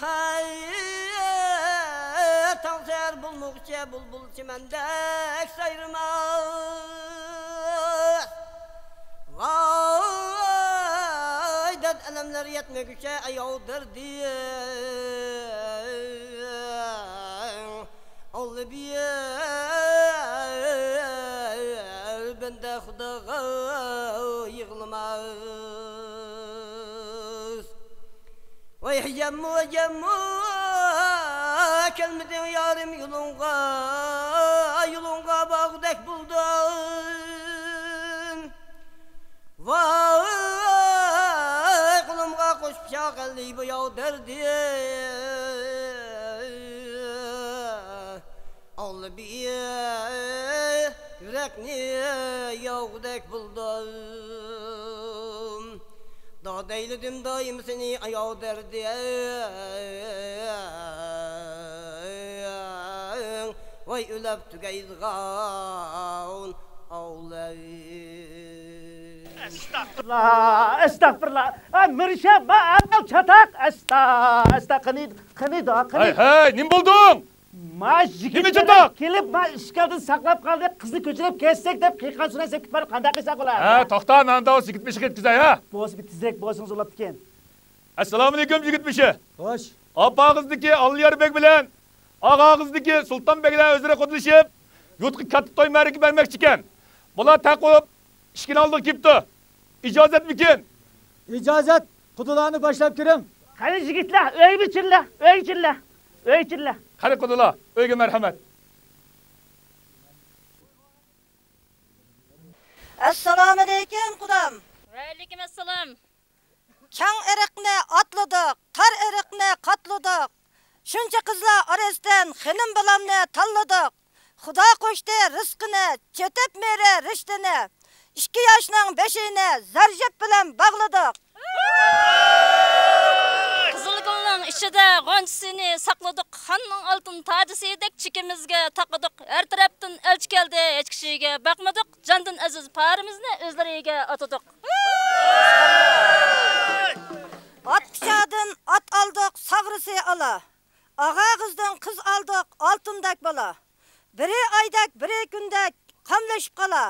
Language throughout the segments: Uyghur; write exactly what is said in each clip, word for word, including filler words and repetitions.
ھەي، تاڭ سەھەر بولمىغۇچە بۇلبۇل چىمەندەك سايرىماس. ۋاي، دەرد ئەلەملەر يەتمىگۈچە ئاياغ دەردى. ئاللىبىيە بەندە خۇداغا يىغلىماس. ۋاي ھەيجەممۇ، ھەيجەممۇ، كەلمىدىڭ يارىم يولۇڭغا، يولۇڭغا باغدەك بولدۇم. ۋاي قولۇمغا قوشۇپ شاغەللى بوياغ دەردى. ئاللىبى يۈرەكنى ياغدەك بولدۇم. دادەيلىدىم دائىم سېنى ئاياغ دەردى. ۋاي ئۆلەپ تۈگەيدىغان ئاۋلەي. ئەستەغپۇرۇللا، ئەستەغپۇرۇللا. ئا، مىرشا، ما ئەمەل چاتاق. ئەستا، ئەستا، قېنى، قېنى، دا، قېنى. ھەي، ھەي، نېمە بولدۇڭ؟ ما يىگىت نېمە چاتاق؟ كېلىپ، ما ئىشىكتىن ساقلاپ قالدى، قىزنى كۆچۈرۈپ كەتسەك دەپ قىيقان سۈرەن سەپ كېتىپ بارىدۇ، قانداق قىلساق بولا؟ ھە، توختا، مانا داۋۇس يىگىت بېشى كەتكۈزەي، ھە؟ بولسا بىر تېزرەك بولسىڭىز بولاتتىكەن. ئەسسالامۇئەلەيكۇم، يىگىت بېشى. خوش. ئاپا ئېغىزدىكى ئاللىيار بەگ بىلەن ئاغا ئېغىزدىكى سۇلتان بەگلەر ئۆزئارا قوتلىشىپ، يۇرتقا كاتتا توي مەرىكە بەرمەكچىكەن. بۇلار تەق بولۇپ، ئىشىكنى ئالدىغا كېلىپتۇ. ئىجازەتمىكىن؟ ئىجازەت، قۇدىلارنى باشلاپ كىرىڭ. قېنى يىگىتلەر، ئۆيگە كىرىڭلار، ئۆيگە كىرىڭلار، ئۆيگە كىرىڭلار. قېنى قۇدىلار، ئۆيگە مەرھەمەت. ئەسسالامۇئەلەيكۇم، قۇدام. ۋەئەلەيكۇم ئەسسالام. كەڭ ئېرىقنى ئاتلىدۇق، تار ئېرىقنى قاتلىدۇق. شۇنچە قىزلار ئارىسىدىن خېنىم بالامنى تاللىدۇق. خۇدا قوشتى رىزقىنى، چېتىپ مېرى رىشتىنى. ئىككى ياشنىڭ بېشىنى زەرجىپ بىلەن باغلىدۇق. قىزىلگۈلنىڭ ئىچىدە غۇنچىسىنى ساقلىدۇق. خاننىڭ ئالتۇن تاجىسىدەك چېكىمىزگە تاقىدۇق. ھەر تەرەپتىن ئەلچى كەلدى، ھېچ كىشىگە باقمىدۇق. جاندىن ئەزىز پارىمىزنى ئۆزلىرىگە ئاتىدۇق. ئات قۇچادىن ئات ئالدۇق، ساغرىسى ئالا. ئاغا قىزدىن قىز ئالدۇق، ئالتۇندەك بالا. بىرى ئايدەك، بىرى كۈندەك قاملىشىپ قالا.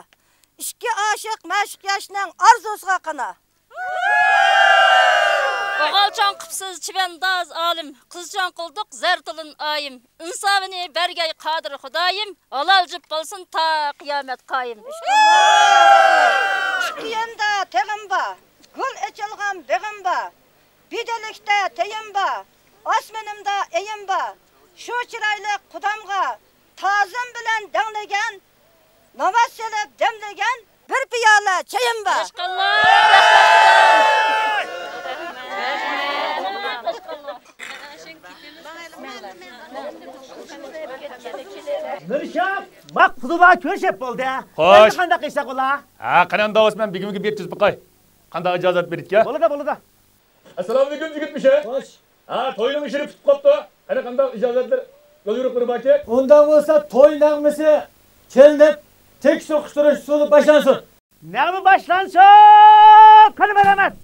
ئىككى ئاشىق مەشۇق ياشنىڭ ئارزۇسىغا قانا. ئوغۇلچاڭ قىپسىز چىۋەنداز ئالىم، قىزچاڭ قىلدۇق زەر تىلىن ئايىم. ئىنسابىنى بەرگەي قادىر خۇدايىم، ھالال جۈپ بولسۇن تا قىيامەت قايىم. ئىككى ياندا تېغىم بار، گۈل ئېچىلغان بېغىم بار، بىدىلىكتە تېيىم بار، ئاسمىنىمدا ئېيىم بار. شۇ چىرايلىق قۇدامغا تازىم بىلەن دەڭلىگەن، ناۋات سېلىپ دەملىگەن بىر پىيالە چېيىم بار. ماشائاللا. مىرشاھ، ماق پۇلۇلار كۆرۈشۈپ بولدى. خوش. ئەمدى قانداق قىلساق بولا؟ ھە، قېنى ئەمدى داۋۇس مەن بېگىمگە بېرىپ تۈزۈپ باقاي. قانداق ئىجازەت بېرىدىكەن؟ بولىدۇ، بولىدۇ. ئەسسالامۇئەلەيكۇم، يىگىت بېشى. خوش. ھە، توينىڭ ئىشى پۈتۈپ قاپتۇ. قېنى قانداق ئىجازەتلەر، يول يورۇقلىرى باركەن؟ ئۇنداق بولسا توي نەغمىسى چېلىنىپ، تېكىست ئوقۇشتۇرۇش ئۇسسۇلى باشلانسۇن. نەغمە باشلانسۇن! قېنى مەرھەمەت!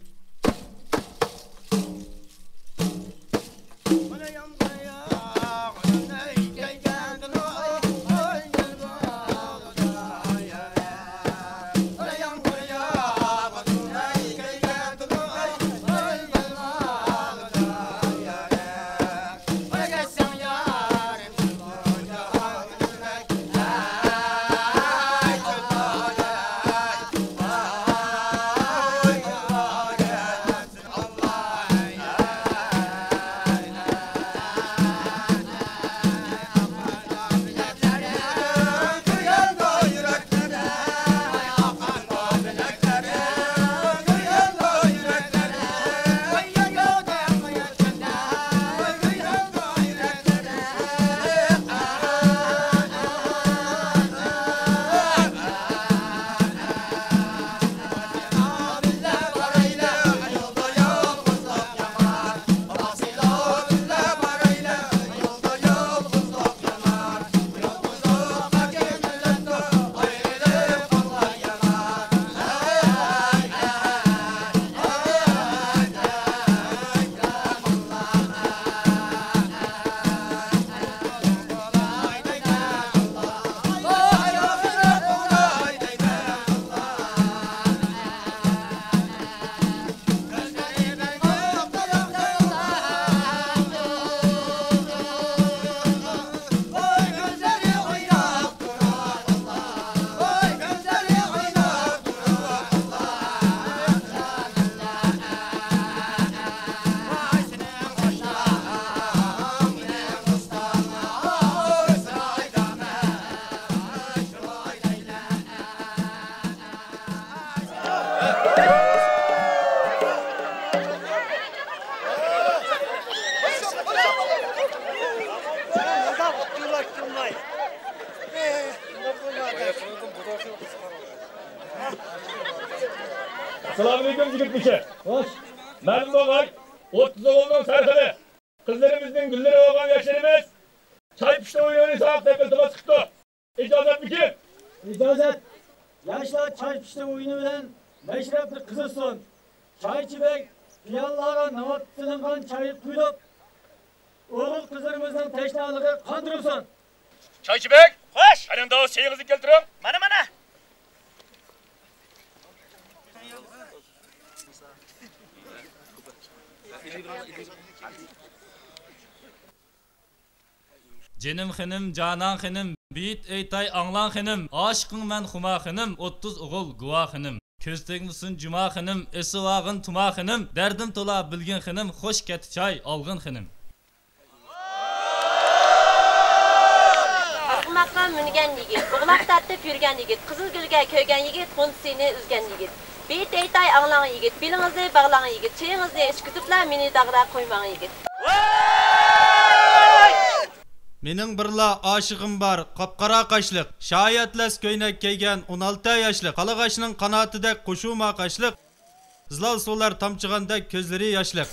سالامۇئەلەيكۇم، يىگىت كىشى. خوش. مەلۇم بولغاي، ئوتتۇز ئوغۇلنىڭ سەرخىلى، قىزلىرىمىزنىڭ گۈللىرى بولغان ياشلىرىمىز چاي پىشتى ئويۇنىنى ساڭا تەكلىپ قىلىپ چىقىپتۇ. ئىجازەتمىكىن؟ ئىجازەت. ياشلار چاي پىشتى ئويۇنى بىلەن مەشرەپنى قىزىتسۇن. چايچى بەگ پىيالىلارغا ناۋات سېلىنغان چاينى قۇيۇپ، ئوغۇل قىزلىرىمىزنىڭ تەشنالىقى قاندۇرۇلسۇن. چايچى بەگ! خوش! قېنىڭ داۋۇ چېيىڭىزنى كەلتۈرۈڭ. مانا، مانا. جېنىم خېنىم، جانان خېنىم، بېيىت ئېيتاي ئاڭلاڭ خېنىم، ئاشىقىڭ مەن خۇما خېنىم، ئوتتۇز ئوغۇل گۇۋا خېنىم. كۆز تەگمىسۇن جۇما خېنىم، ئېسىۋالغىن تۇما خېنىم، دەردىم تولا بىلگىن خېنىم، خوش كەتتى چاي ئالغىن خېنىم. ئارغىماققا مىنگەن يىگىت، بۇغلاق تارتىپ يۈرگەن يىگىت، قىزىل گۈلگە كۆيگەن يىگىت، غۇنچىسىنى ئۈزگەن يىگىت. بېيىت ئېيتاي ئاڭلاڭ يىگىت، بېلىڭىزنى باغلاڭ يىگىت، چېيىڭىزنى ئىچكۈزۈپلا مېنى داغدا قويماڭ يىگىت. مېنىڭ بىرلا ئاشىقىم بار، قاپقارا قاشلىق، شايى ئەتلەس كۆينەك كىيگەن ئون ئالتە ياشلىق، قالاغاچنىڭ قاناتىدەك قوشۇما قاشلىق، زىلال سۇلار تامچىغاندەك كۆزلىرى ياشلىق.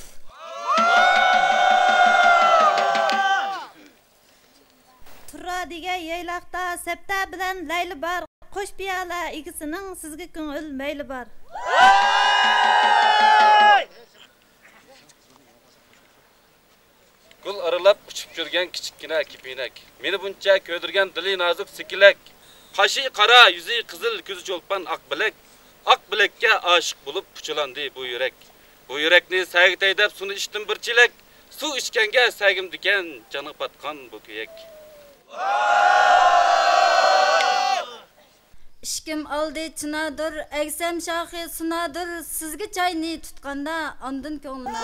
تۇررا دېگەن يايلاقتا سەپتەر بىلەن لەيلى بار. قوش پىيالە ئىگىسىنىڭ سىزگە كۆڭۈل مەيلى بار. گۈل ئارىلاپ ئۇچۇپ يۈرگەن كىچىككىنە كېپىنەك، مېنى بۇنچە كۆيدۈرگەن دىلى نازۇك سېكىلەك. قاشى قارا، يۈزى قىزىل، كۆزى چولپان ئاق بىلەك. ئاق بىلەككە ئاشىق بولۇپ پۇچىلاندى بۇ يۈرەك. بۇ يۈرەكنى سەگىتەي دەپ سۇنى ئىچتىم بىر چېلەك. سۇ ئىچكەنگە سەگىمدىكەن جانغا پاتقان بۇ كۆيەك. ئىشىكىم ئالدى چىنادۇر، ئەگسەم شاخى سۇنادۇر، سىزگە چاينى تۇتقاندا ئاندىن كۆڭلۈم.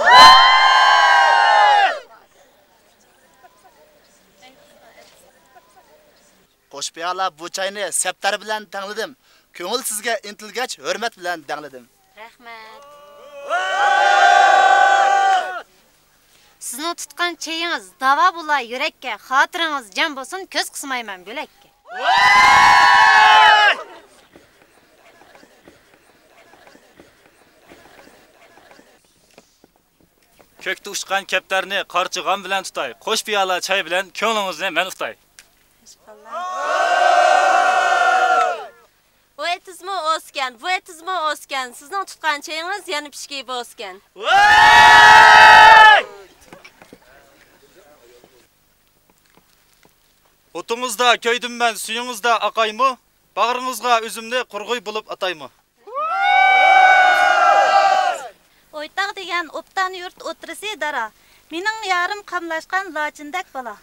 قوش پىيالە بۇ چاينى سەپتەر بىلەن دەڭلىدىم. كۆڭۈل سىزگە ئىنتىلگەچ ھۆرمەت بىلەن دەڭلىدىم. رەھمەت. سىزنىڭ تۇتقان چېيىڭىز داۋا بولا يۈرەككە، خاتىرىڭىز جەم بولسۇن، كۆز قىسمايمەن بۆلەككە. كۆكتە ئۇچقان كەپتەرنى قارچىغان بىلەن تۇتاي، قوش پىيالە چاي بىلەن كۆڭلىڭىزنى مەن ئۇتاي. ئۇ ئېتىزمۇ ئوسكەن، بۇ ئېتىزمۇ ئوسكەن، سىزنىڭ تۇتقان چېيىڭىز يەنە پىشكى بوسكەن. ئوتىڭىزدا كۆيدۈم مەن، سۈيىڭىزدە ئاقايمۇ؟ باغرىڭىزغا ئۆزۈمنى قۇرغۇي بولۇپ ئاتايمۇ؟ ئويتاغ دېگەن ئوبدان يۇرت ئوتتۇرىسى دارا، مېنىڭ يارىم قاملاشقان لاچىندەك بالا.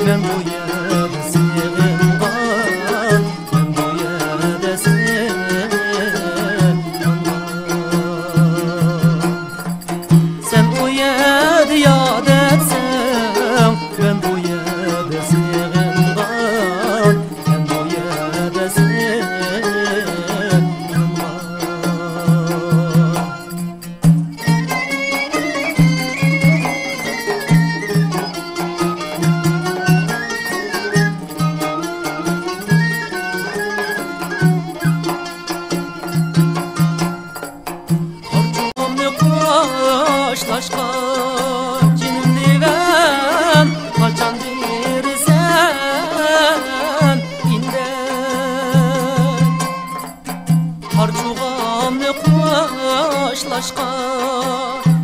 مەن بۇ يەردە سېغىنغان، مەن بۇ يەردە سېغىنغان. سەن ئۇ يەردە يار دەپسەن، مەن بۇ يەردە سېغىنغان، مەن بۇ يەردە سېغىنغان. قارچۇغامنى خوشلاشقا جېنىمنى بەر، قاچان بېرىسەن ئىندەك؟ قارچۇغامنى خوشلاشقا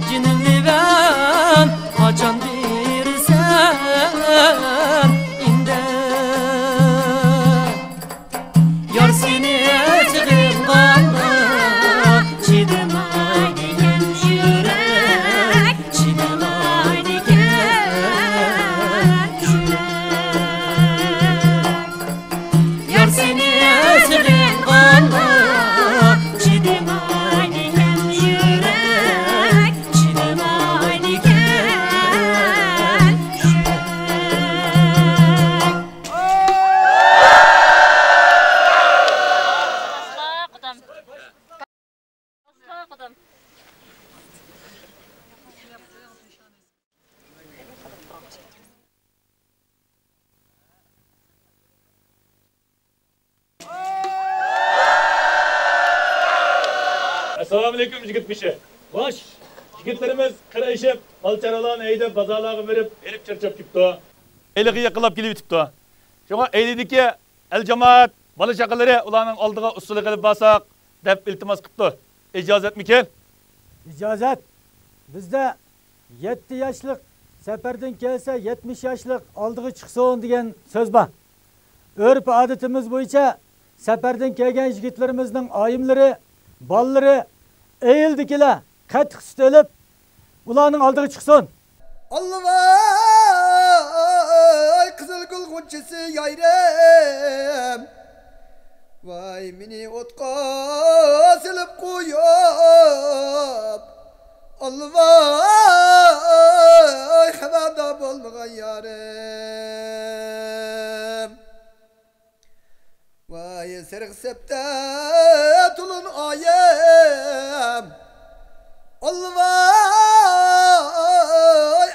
جېنىمنى بەر، قاچان بېرىسەن ئىندەك؟ يار سېنى سېغىنغاندا چىدىمايدىكەن يۈرەك، چىدىمايدىكەن يۈرەك. يار سېنى سېغىنغاندا چىدىمايدىكەن يۈرەك، چىدىمايدىكەن يۈرەك. ئەسسالامۇئەلەيكۇم، يىگىت بېشى. خوش. يىگىتلىرىمىز قىر ئېشىپ، مال-چارۋىلارنى ھەيدەپ، بازارلارغا بېرىپ، ھېرىپ چارچاپ كېپتۇ. ھېلىغا يېقىنلاپ كېلىۋېتىپتۇ. شۇڭا ھەيلىدىكى ئەل-جامائەت، بالا-چاقىلىرى ئۇلارنىڭ ئالدىغا ئۇسسۇل قىلىپ بارساق، دەپ ئىلتىماس قىپتۇ. ئىجازەتمىكىن؟ ئىجازەت. بىزدە «يەتتە ياشلىق سەپەردىن كەلسە، يەتمىش ياشلىق ئالدىغا چىقسۇن» دېگەن سۆز بار. ئۆرپ-ئادىتىمىز بويىچە سەپەردىن كەلگەن يىگىتلىرىمىزنىڭ ئايىملىرى، بالىلىرى، ئېيىلدىكىلەر قېتىق سۈت ئېلىپ، ئۇلارنىڭ ئالدىغا چىقسۇن. ئاللاۋاي، قىزىل گۈل غۇنچىسى يايرىم، ۋاي، مېنى ئوتقا سېلىپ قويۇپ، ئاللاۋاي، خەۋەردار بولمىغان يارىم. ۋاي، سېرىق سەپتە تولۇن ئايىم، ئاللاۋاي،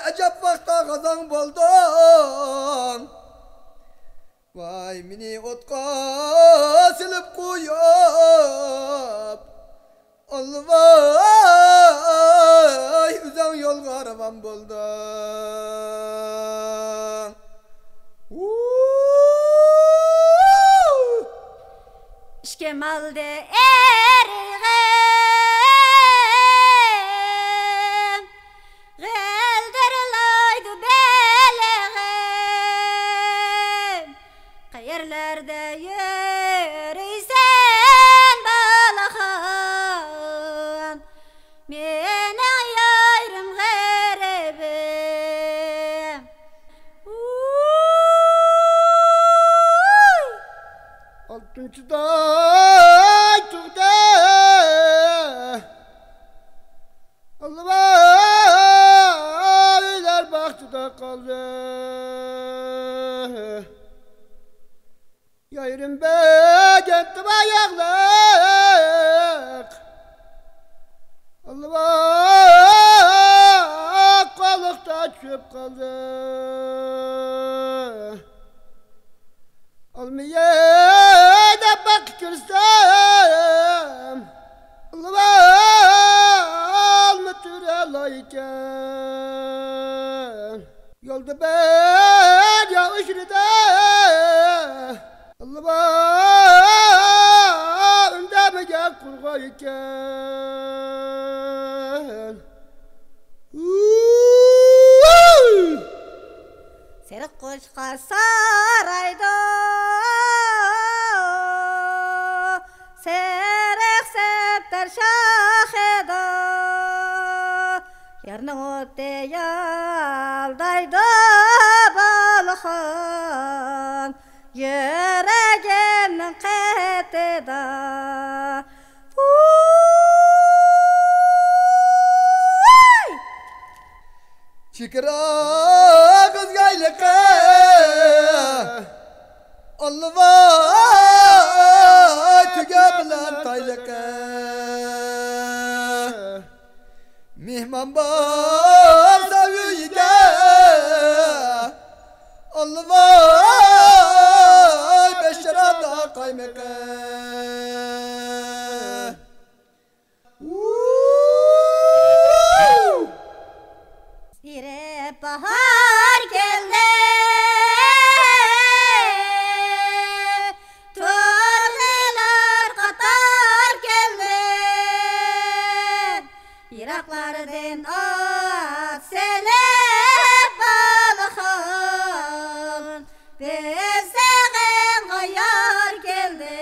ئەجەب ۋاقىتتا غازاڭ بولدۇڭ. ۋاي، مېنى ئوتقا سېلىپ قويۇپ، ئاللاۋاي، ئۆزۈڭ يولغا راۋان بولدۇڭ. ئىككى مالدا ئېرىغىم، غىلدىرلايدۇ بېلىغىم. قەيەرلەردە يۈرۈيسەن، بالىخان، مېنىڭ يايرىم غېرىبىم. ئوي! ئالتىنچى داي تۇغدى. ئاللاۋاي، ئۆيلەر باغچىدا قالدى. يايرىم بەگەنتىم ئاياغلىق. ئاللاۋاي، قوللۇقتا چۈشۈپ قالدى. ئالما يەي دەپ باغقا كىرسەم، ئاللاۋاي، ئالما تۈرەلەيكەن. يولدا بەر يا ئۇچرىدى، ئاللاۋاي، ئۈندەمىگەن قۇرغايكەن. سېرىق قوچقار سارايدا، سېرىق سەپتەر شاخىدا، يارنىڭ ئوتى يالدايدۇ بالىخان. بارسا ئۆيگە، ئاللىۋاي بەشرەپنىڭ قايمىقى. ئېرىپ باھار كەلدى، تۇرنىلار قاتار كەلدى. يىراقلاردىن ئات سېلىپ بالىخان، بىز سېغىنغان يار كەلدى.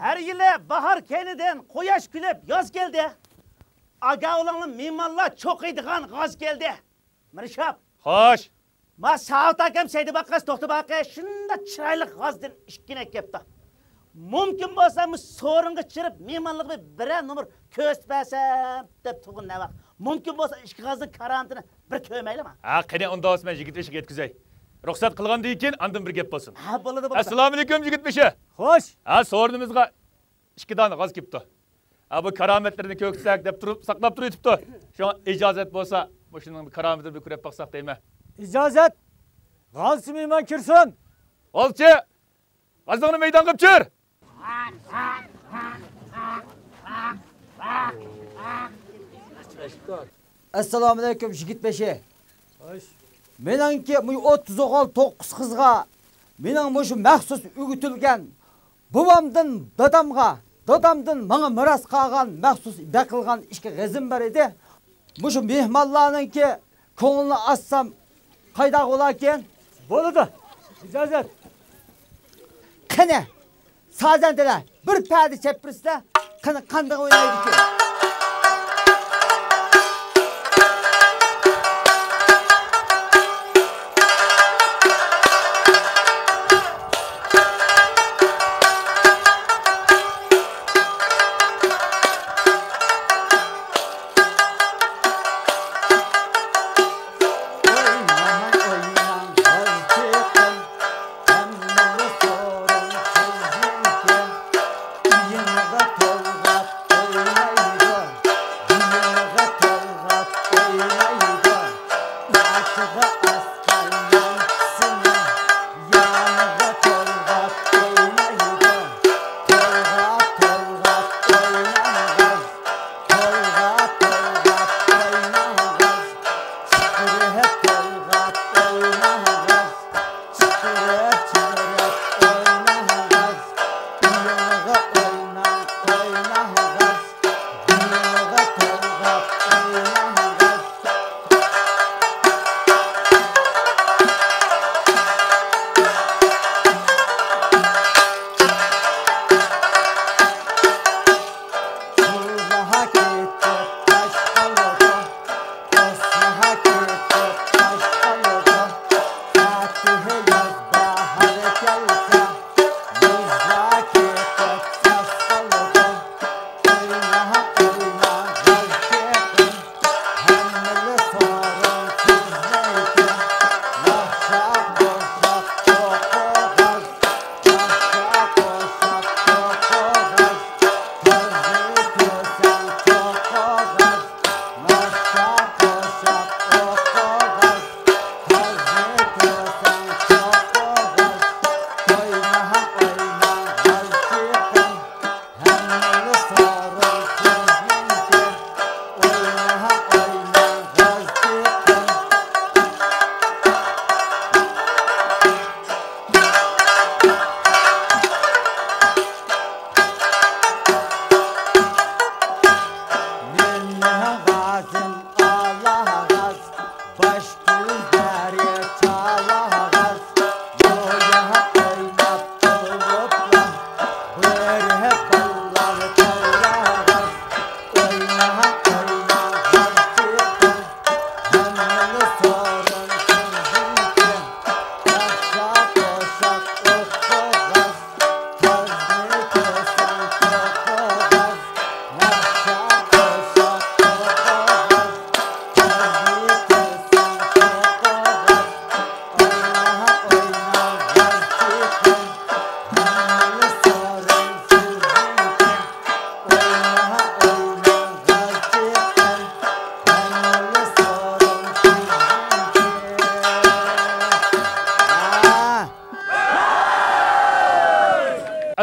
ھەر يىلى باھار كەينىدىن قۇياش كۈلۈپ ياز كەلدى. ئاگاھ بولۇڭلار، مېھمانلار چوقۇيدىغان غاز كەلدى. مىرشاپ. خوش. ما ساۋۇت ئاكام سەيدىباقاس توختىباقى شۇنداق چىرايلىق غازدىن ئىككىنى ئەكەپتۇ. مۇمكىن بولسا مۇ سورۇنغا چىرىپ مېھمانلىقىمنى بىرەر نومۇر كۆرسىتىپ بەرسەم دەپ تۇرغان نەۋاق. مۇمكىن بولسا ئىككى غازنىڭ كارامىتىنى بىر كۆرمەيلىما؟ ھە، قېنى ئۇنداق بولسا مەن يىگىت بېشىغا يەتكۈزەي. رۇخسەت قىلغاندىن كېيىن ئاندىن بىر گەپ بولسۇن. ھە، بولىدۇ، بولىدۇ. ئەسسالامۇئەلەيكۇم يىگىت بېشى. خوش. ھە، سورۇنىمىزغا ئىككى دانە غاز كېپتۇ. ھە، بۇ كارامەتلىرىنى كۆرسەتسەك دەپ تۇرۇپ، ساقلاپ تۇرۇۋېتىپتۇ. شۇڭا ئىجازەت بولسا، مۇشۇنىڭ كارامىتىنى بىر كۆرۈپ باقساق دەيمەن. ئىجازەت! غازچى مېھمان كىرسۇن! ئالچى! غازىڭنى مەيدانغا چۈشۈر! ئەسسالامۇئەلەيكۇم، يىگىت بېشى. خوش. مېنىڭكى مۇ ئوتتۇز ئوغۇل توققۇز قىزغا مېنىڭ مۇشۇ مەخسۇس ئۆگىتىلگەن بوۋامدىن دادامغا، دادامدىن ماڭا مىراس قالغان مەخسۇس بېقىلغان ئىككى غېزىم بار ئىدى. مۇشۇ مېھمانلارنىڭكى كۆڭلىنى ئاچسام قايداق بولاركىن؟ بولىدۇ. ئىجازەت. قېنى، سازەندىلەر، بىر پەدە چېپىرسىلەر، قېنى، قانداق ئوينايدىكىن؟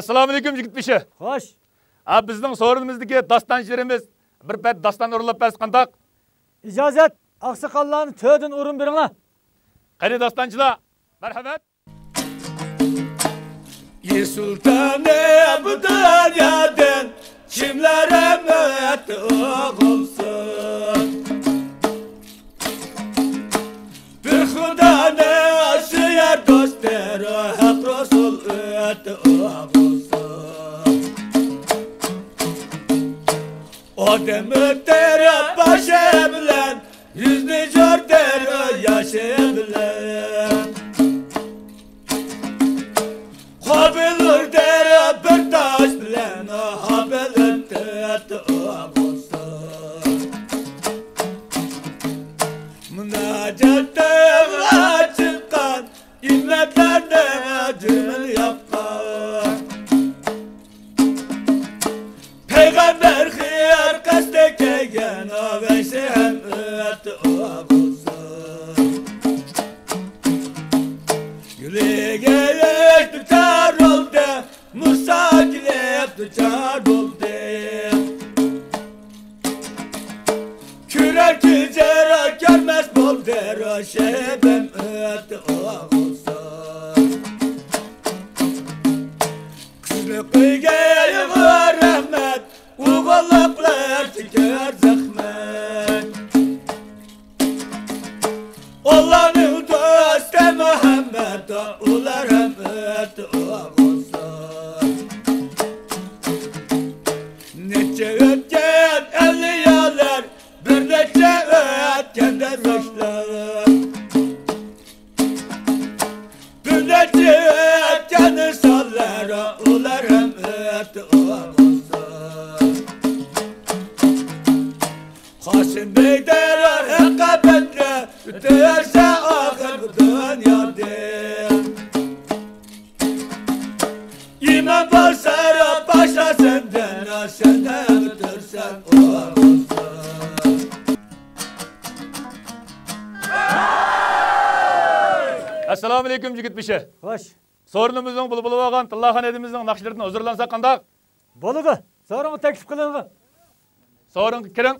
ئەسسالامۇئەلەيكۇم، يىگىت بېشى. خوش. ھە، بىزنىڭ سورۇنىمىزدىكى داستانچىلىرىمىز بىر پەت داستان ئورۇنلاپ بەرسە قانداق؟ ئىجازەت، ئاقساقاللارنى تۆردىن ئورۇن بېرىڭلار. قېنى داستانچىلار، مەرھەمەت. ئى سۇلتانى بۇ دۇنيادىن، كىملەر ئۈمىد ئوغۇلسۇن؟ بىر خۇدانى سۆيەر دوستلىرى، ھەق رەسۇل ئۈمىد ئوغۇلسۇن. ئادەم ئۆتەر باشى بىلەن، يۈزنى يورتەر ياشى بىلەن. قابىل ئۇردەر بىر تاش بىلەن، ھابىل ئۆتەر ئوغۇلسۇن. مۇناجاتتىن چىققان ئۈممەتلەرنى جۈملە ياپقان. پەيغەمبەر خىيار قەستە كەلگەن، ۋەھشىي ھەم ئۆتى ئوغۇلسۇن. گۈلىگە دۇچار بولدى، مۇسا كېلىپ دۇچار بولدى. كۆرەر كۆزلەر كۆرمەس بولدى، شەھىدىم ئۆتى ئوغۇلسۇن. قىزنى قويغىنىغا رەھمەت، ئوغۇللۇقلار چېكەر زەخمەت. ئاللانىڭ دوستى مۇھەممەد، ئۇلار ھەم ئۆتى ئوغۇلسۇن. نەچچە ئۆتكەن ئەۋلىيالار، بىر نەچچە ئۆتكەن دەرۋىشلەر. بىر نەچچە ئۆتكەن ئىنسانلار، ئۇلار ھەم ئۆتى ئوغۇلسۇن. قاسىم بەگدەر ھەققە بەندە، ئۆتەرسە ئاخىر بۇ دۇنيادىن. ئىمان بولسا باشلا سەندىن، سەندە ئۆتەرسەن ئوغۇلسۇن. ئەسسالامۇئەلەيكۇم، يىگىت بېشى. خوش. سورۇنىمىزنىڭ بۇلبۇلى بولغان تىللاخان ھەدىمىزنىڭ ناخشىلىرىدىن ھۇزۇرلانساق قانداق؟ بولىدۇ. سورۇنغا تەكلىپ قىلىنغىن. سورۇنغا كىرىڭ.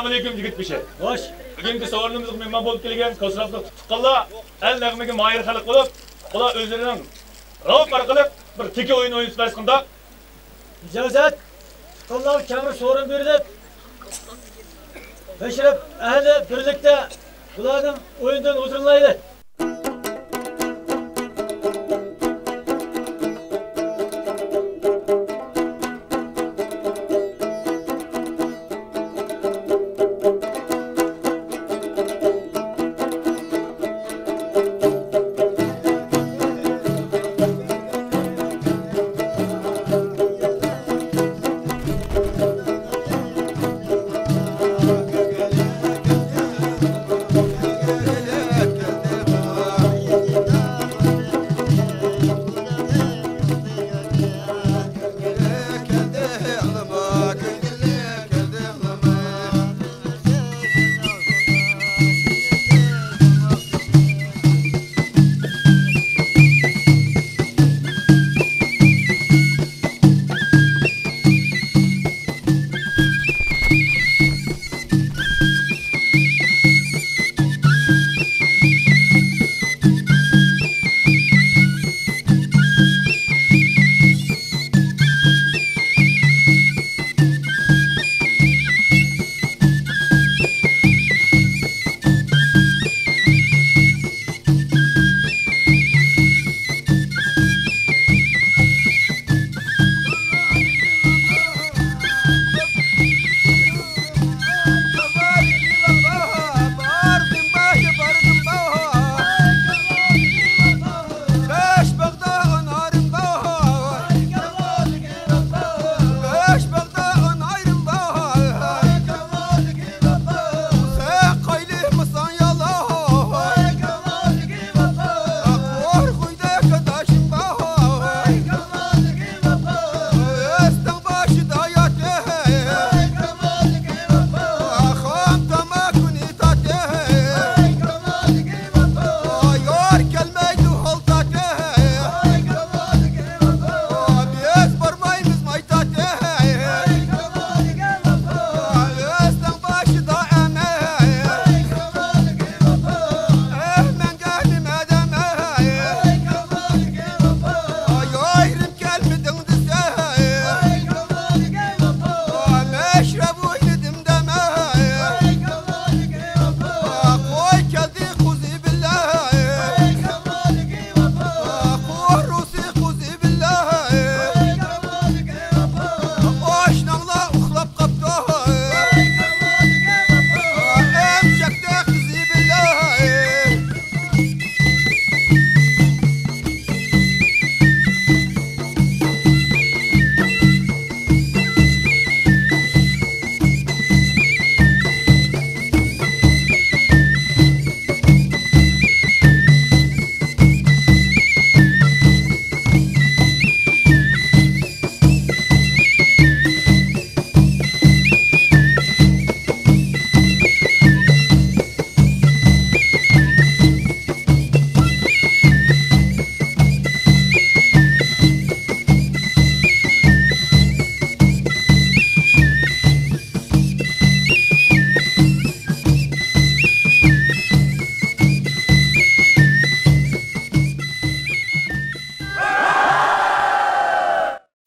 ئەسسالامۇئەلەيكۇم، يىگىت بېشى. خوش. بۈگۈنكى سورۇنىمىزغا مېھمان بولۇپ كەلگەن كوسراپلىق تۇغقانلار ئەل نەغمىگە ماھىر خەلق بولۇپ، ئۇلار ئۆزلىرىنىڭ راۋاب ئارقىلىق بىر تىكە ئويۇن ئوينىتىپ بەرسە قانداق؟ ئىجازەت، تۇغقانلارغا كەڭرى سورۇن بېرىلىپ، مەشرەپ ئەھلى بىرلىكتە بۇلارنىڭ ئويۇنىدىن ھۇزۇرلىنايلى.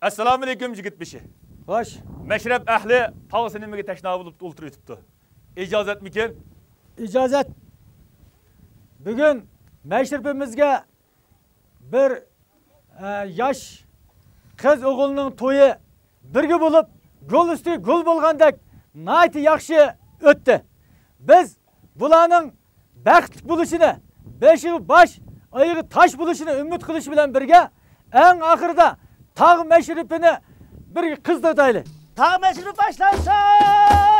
ئەسسالامۇئەلەيكۇم، يىگىت بېشى. خوش. مەشرەپ ئەھلى تاغ سىنىمىگە تەشنا بولۇپ ئولتۇرۇۋېتىپتۇ. ئىجازەتمىكىن؟ ئىجازەت. بۈگۈن مەشرىپىمىزگە بىر، ئە، ياش قىز ئوغۇلنىڭ تويى بىرگە بولۇپ، گۈل ئۈستى گۈل بولغاندەك ناھايىتى ياخشى ئۆتتى. بىز بۇلارنىڭ بەختلىك بولۇشىنى، بېشىغا باش، ئايىغى تاش بولۇشىنى ئۈمىد قىلىش بىلەن بىرگە، ئەڭ ئاخىرىدا تاغ مەشرىپىنى بىر قىزىتايلى. تاغ مەشرىپى باشلانسۇن!